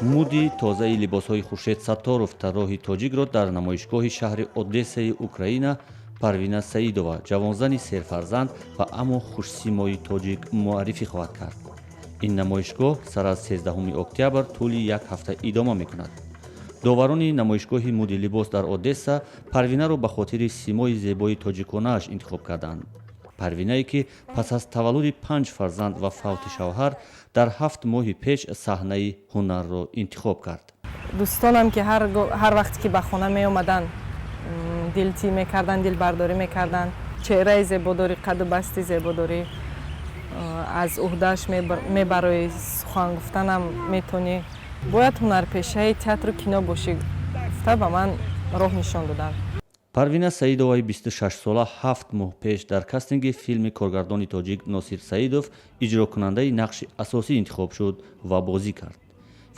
Муди тозаи либосҳои Хуршед Сатторов, тарроҳи тоҷикро, дар намоишгоҳи шаҳри Одессаи Украина Парвина Саидова, ҷавонзани серфарзанд ва аммо хушсимои тоҷик, муаррифӣ хоҳад кард. Ин намоишгоҳ сар аз 13 октябр тӯли як ҳафта идома мекунад. Доварони намоишгоҳи муди либос дар Одесса Парвинаро ба хотири симои зебои тоҷиконааш интихоб карданд. Парвинае, ки пас аз таваллуди панҷ фарзанд ва фавти шавҳар дар 7 моҳи пеш саҳнаи ҳунарро интихоб кард. Дӯстонам, ки ҳар вақте ки ба хона меомаданд, дилтӣ мекарданд, дилбардорӣ мекарданд: чеҳраи зебо дорӣ, қаду басти зебо дорӣ, аз уҳдааш мебарои, сухан гуфтанам метонӣ, бояд ҳунарпешаи театру кино бошӣ, гуфта ба ман роҳ нишон доданд. Парвина Саидоваи 26-сола 7 моҳ пеш дар кастинги филми коргардони тоҷик Носир Саидов иҷрокунандаи нақши асосӣ интихоб шуд ва бозӣ кард.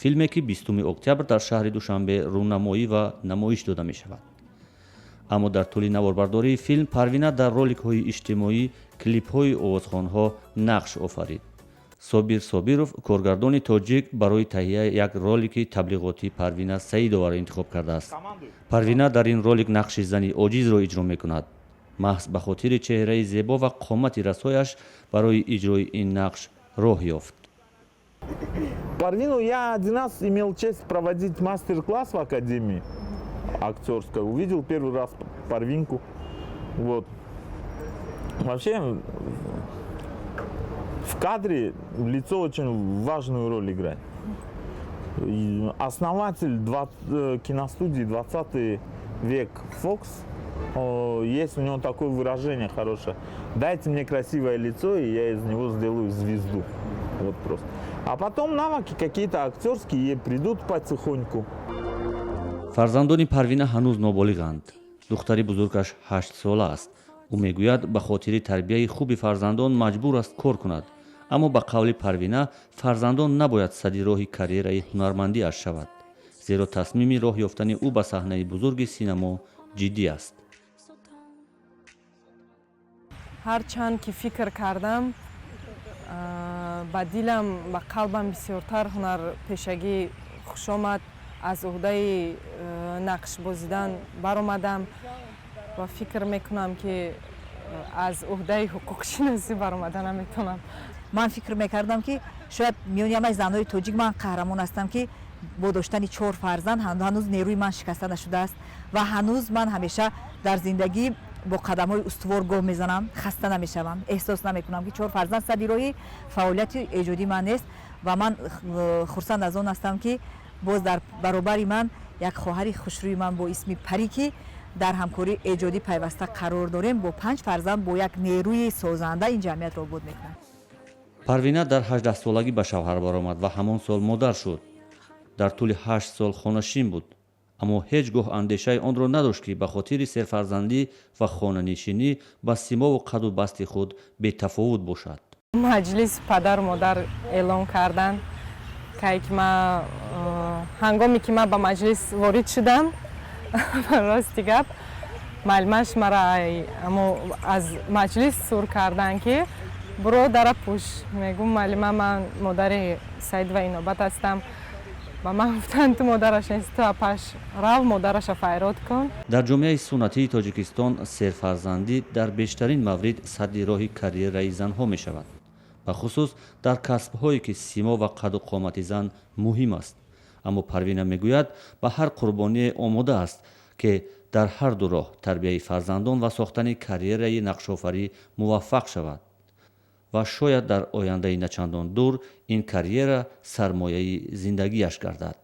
Филме, ки 20 октябр дар шаҳри Душанбе рӯнамоӣ ва намоиш дода мешавад. Аммо дар тӯли наворбардории филм Парвина дар роликҳои иҷтимоӣ, клипҳои овозхонҳо нақш офарид. Собир Собиров, коргардони тоҷик, барои таҳияи як ролики таблиғотӣ Парвина Саидоваро интихоб кардааст. Парвина дар ин ролик нақши зани оҷизро иҷро мекунад. Маҳз ба хотири чеҳраи зебо ва қомати расояш барои иҷрои ин нақш роҳ ёфт. Парвину я один раз имел честь проводить мастер-класс в академии актерской. Увидел первый раз Парвинку. Вот. Вообще, в кадре лицо очень важную роль играет. И основатель киностудии «20 век Fox», есть у него такое выражение хорошее: «Дайте мне красивое лицо, и я из него сделаю звезду». Вот просто. А потом навыки какие-то актерские ей придут потихоньку. Фарзандони Парвина ҳанӯз ноболиғанд. Духтари бузургаш 8-сола аст. Ӯ мегӯяд, ба хотири тарбияи хуби фарзандон маҷбур аст кор кунад. Аммо ба қавли Парвина, фарзандон набояд садди роҳи карьераи ҳунармандиаш шавад, зеро тасмими роҳ ёфтани ӯ ба саҳнаи бузурги синамо ҷиддӣ аст. Ҳарчанд ки фикр кардам, ба дилам, ба қалбам бисёртар ҳунарпешагӣ хушомад. Аз уҳдаи нақш бозидан баромадам ва фикр мекунам, ки аз уҳдаи ҳуқуқшиносӣ баромада наметавонам. Ман фикр мекардам, ки шояд миёни ҳамаи занҳои тоҷик ман қаҳрамон ҳастам, ки бо доштани чор фарзанд ҳанӯз нерӯи ман шикаста нашудааст ва ҳанӯз ман ҳамеша дар зиндагӣ бо қадамҳои устувор гом мезанам, хаста намешавам, эҳсос намекунам, ки чор фарзанд садди роҳи фаъолияти эҷодии ман нест. Ва ман хурсанд аз он ҳастам, ки боз дар баробари ман як хоҳари хушрӯи ман бо исми Парӣ, ки дар ҳамкории эҷодӣ пайваста қарор дорем, бо панҷ фарзанд, бо як нерӯи созанда ин ҷамъиятро обод мекунад. Парвина дар 18-солагӣ ба шавҳар баромад ва ҳамон сол модар шуд. Дар тӯли 8 сол хонашин буд, аммо ҳеҷ гоҳ андешаи онро надошт, ки ба хотири серфарзандӣ ва хонанишинӣ ба симову қаду басти худ бетафовут бошад. Маҷлис падару модар эълон карданд, кай ки ма ҳангоме ки ман ба маҷлис ворид шудам, рости гап, муаллимаш мара аз маҷлис сур карданд, ки буро, дара пӯш. Мегум: «Муаллима, ман модари Саидова Инобат ҳастам». Ба ман гуфтанд: «Ту модараш нести, ту апаш, рав, модараша файрод кун». Дар ҷомеаи суннатии Тоҷикистон серфарзандӣ дар бештарин маврид садди роҳи карьераи занҳо мешавад, бахусус дар касбҳое, ки симо ва қаду қомати зан муҳим аст. Аммо Парвина мегӯяд, ба ҳар қурбоние омода аст, ки дар ҳар ду роҳ, тарбияи фарзандон ва сохтани карьераи нақшофарӣ, муваффақ шавад ва шояд дар ояндаи начандон дур ин карьера сармояи зиндагиаш гардад.